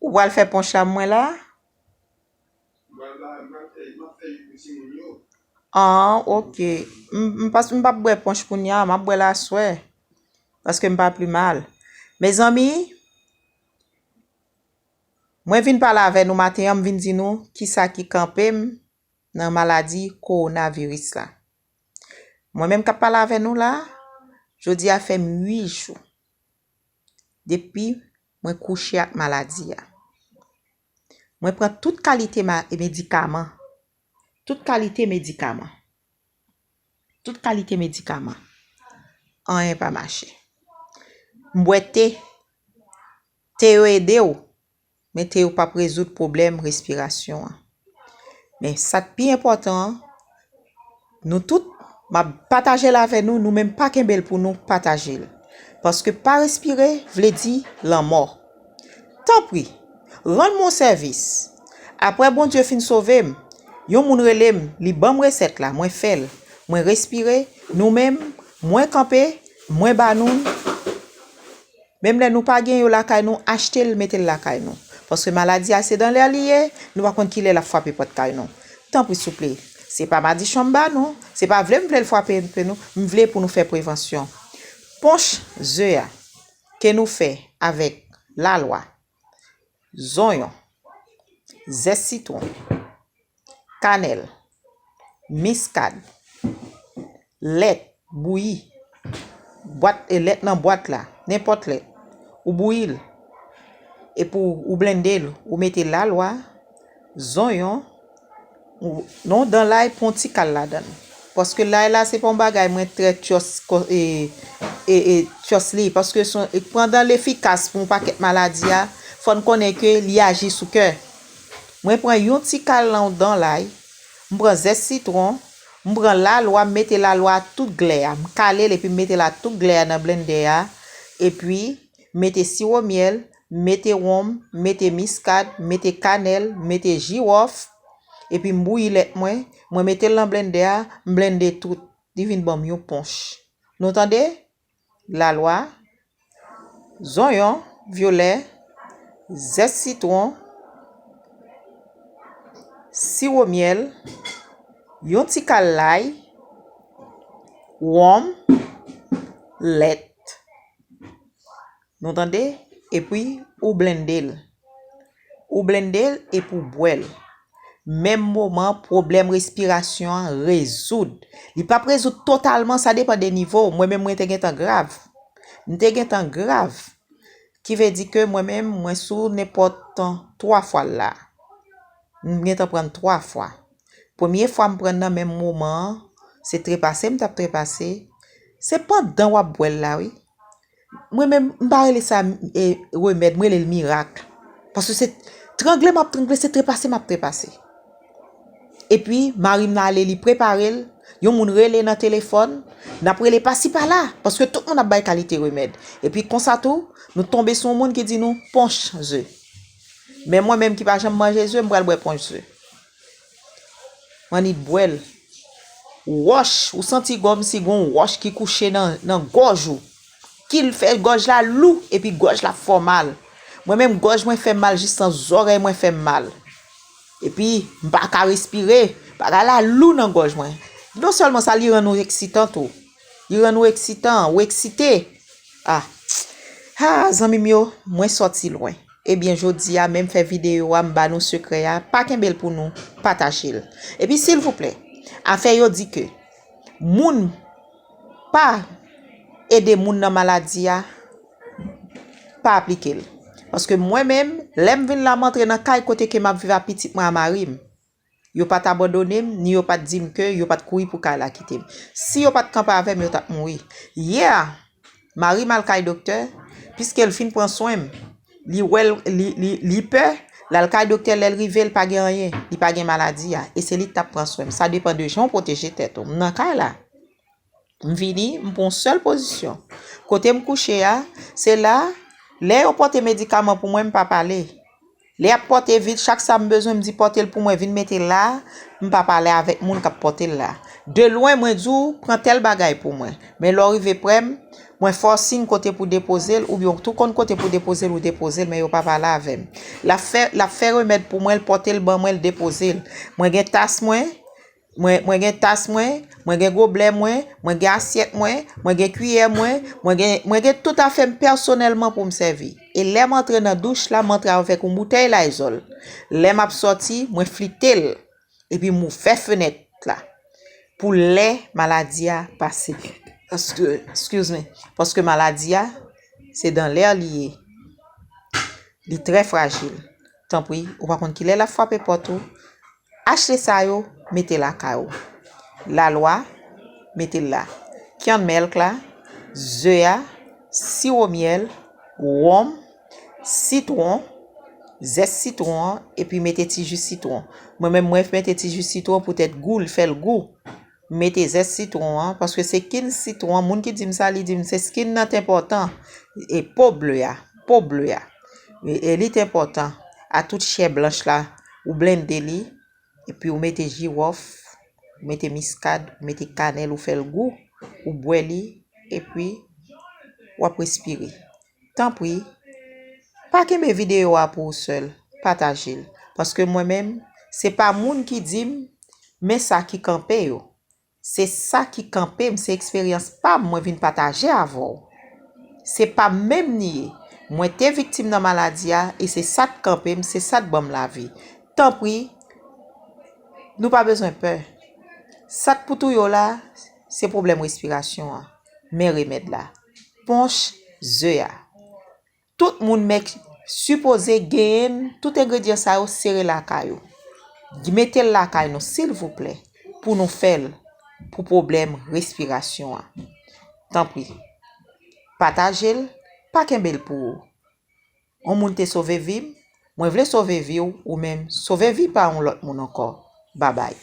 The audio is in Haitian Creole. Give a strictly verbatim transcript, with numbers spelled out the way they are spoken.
Ou pral fè ponch la pou mwen la? Ah, ok. M, m pas, m p ap bwè ponch kounye a, m ap bwè l aswè. Paske m pa pi mal. Mezanmi, mwen vin pale avè nou maten an, m vin di nou kisa ki kanpe m nan maladi kowonaviris la. Mwen menm k ap pale avè nou la, jodi a fè m uit jou depi mwen kouche ak maladi a. Mwen pran tout kalite ma-, medikaman. Tout kalite medikaman. Tout kalite medikaman. Anyen pa mache. M bwè te. Te yo ede w, men te yo p ap rezoud pwoblèm respirasyon an. Men sa k pi enpòtan an, nou tout, m ap pataje l avè nou, nou menm pa kenbe l pou nou, pataje l. Paske pa respire vle di lanmò. Tanpri, rann mwen yon sèvis. Apre Bondye fin sove m, yon moun rele m, li ban m resèt la, mwen fè l. Mwen respire, nou menm, mwen kanpe, mwen ba nou l. Menm lè nou pa gen yo lakay nou, achte l, mete l lakay nou. Paske maladi a se dan lè li ye, nou pa konn kilè l ap frape pòt kay nou. Tanpri souple, se pa madichon m ba nou, se pa vle m vle l frape nou, m vle pou nou fè prevansyon. Ponch ze a ke nou fè avèk lalwa, zonyon, zès sitwon, kanèl, miskad, lèt bouyi, bwat, e lèt nan bwat la, nenpòt lèt, ou bouyi l, epi w, ou blende l, ou mete lalwa, zonyon, ou, non, dan lay, pran yon ti kal ladan l. Paske lay la, se pa yon bagay mwen trè tyòs, ko-, e, e, e, tyòs li. Paske son, e, pandan l efikas pou yon pakèt maladi a, fò n konnen ke li aji sou kè. Mwen pran yon ti kal nan dan lay, m pran zès sitwon, m pran lalwa, m mete lalwa a tout glè a. M kale l epi m mete l a tout glè a nan blendè a. Epi, m mete siwo myèl, m mete wonm, m mete miskad, m mete kanèl, m mete jiwòf. Epi m bouyi lèt mwen, mwen mete l nan blendè a, m blende tout. Li vin ban m yon ponch. Nou tande? Lalwa, zonyon vyolè, zès sitwon, siwo myèl, yon ti kal lay, wonm, lèt. Nou tande? Epi ou blende l. Ou blende l epi w bwè l. Menm moman, pwoblèm respirasyon an rezoud. Li p ap rezoud totalman, sa depann de nivo w. Mwen menm, mwen te gentan grav. M te gentan grav. Ki vle di ke mwen menm, mwen sou nenpòt twa fwa l la. M gentan pran l twa fwa. Premye fwa m pran nan menm moman an, se trepase m t ap trepase. Se pandan w ap bwè l la, wi. Mwen menm, m pa rele sa, e, remèd, m rele l mirak. Paske se trangle m ap trangle, se trepase m ap trepase. Epi, mari m nan ale, li prepare l, yon moun rele nan telefòn, n ap rele pasi pala, paske tout moun ap bay kalite remèd. Epi konsa tou, nou tonbe sou yon moun ki di nou ponch ze. Men mwen menm ki pa janm manje ze, m pral bwè ponch ze. M annik bwè l. Wòch, ou santi kòmsi gon wòch ki kouche nan, nan gòj ou. Ki l fè gòj la lou, epi gòj la fè w mal. Mwen menm, gòj mwen fè m mal jis nan zòrèy mwen fè m mal. Epi, m pa ka respire. Bagay la lou nan gòj mwen. Non sèlman sa, li rann ou eksitan tou. Li rann ou eksitan, ou eksite. Ah. Ah, zanmi m yo, mwen sòti lwen. Ebyen, jodi a, menm fè videyo a, m ba nou sekrè a, pa kenbe l pou nou, pataje l. Epi, silvouplè, afè yo di ke moun pa ede moun nan maladi a, pa aplike l. Paske mwen menm, lè m vin la, m antre nan kay kote ke m ap viv ak pitit mwen a mari m. Yo pa t abandone m, ni yo pa t di m ke yo pa t kouri pou kay la kite m. Si yo pa t kanpe avè m, yo t ap mouri. Yè a, mari m al kay doktè, piske l fin pran swen m. Li wè l, li, li, li pè, l al kay doktè, lè l rive, l pa gen anyen, li pa gen maladi a. E se li k t ap pran swen m. Sa depann de jan w pwoteje tèt ou. M nan kay la. M vini, m pran yon sèl pozisyon. Kote m kouche a, se la, lè yo pote medikaman pou mwen, m pa pale. Lè y ap pòte vit, chak sa m bezwen, m di pòte l pou mwen, vin mete l la, m pa pale avèk moun k ap pòte l la. De lwen, mwen di w, pran tèl bagay pou mwen. Men lè w rive prè m, mwen fè w siy kote pou depoze l, oubyen w tou konn kote pou depoze l, ou depoze l, men yo pa pale avè m. L ap fè, l ap fè remèd pou mwen, l pòte l ban mwen, l depoze l. Mwen gen tas mwen, mwen, mwen gen tas mwen, mwen gen goblè mwen, mwen gen asyèt mwen, mwen gen kiyè mwen, mwen gen, mwen gen tout afè m pèsonèlman pou m sèvi. E lè m antre nan douch la, m antre avèk yon boutèy Lysol. Lè m ap sòti, mwen flite l. Epi m ouvè fenèt la. Pou lè maladi a pase. Paske, excuse me, paske maladi a, se dans l'air li ye. Li trè frajil. Tanpri, ou pa konn kilè l ap frape pòt ou. Achte sa yo, mete lakay ou. Lalwa, mete l la. Canned milk la, ze a, siwo myèl, wonm, sitwon, zès sitwon an, epi mete ti ji sitwon. Mwen menm, mwen mete ti ji sitwon poutèt gou, l fè l gou. M mete zès sitwon an, paske se skin sitwon an, moun ki di m sa, li di m se skin nan t enpòtan. E po ble a, po ble a. E, e li t enpòtan. A tout chè blanch la, ou blende li, epi ou mete jiwòf, ou mete miskad, ou mete kanèl, ou fè l gou, ou bwè li, epi w ap respire. Tanpri, pa kenbe videyo a pou ou sèl, pataje l. Paske mwen menm, se pa moun ki di m, men sa ki kanpe yo. Se sa ki kanpe m, se eksperyans pa m mwen vin pataje avè w. Se pa m menm li ye. Mwen te viktim nan maladi a e se sa k kanpe m, se sa k ban m lavi. Tanpri, nou pa bezwen pè. Sa k pou touye w la, se pwoblèm respirasyon an. Men remèd la. Ponch ze a. Tout moun mèt sipoze genyen tout engredyan sa yo sere lakay ou. Mete l lakay nou, silvouplè, pou nou fè l pou pwoblèm respirasyon an. Tanpri, pataje l, pa kenbe l pou ou. Yon moun te sove vi m, mwen vle sove vi w, ou menm, sove vi pa yon lòt moun ankò. Babay.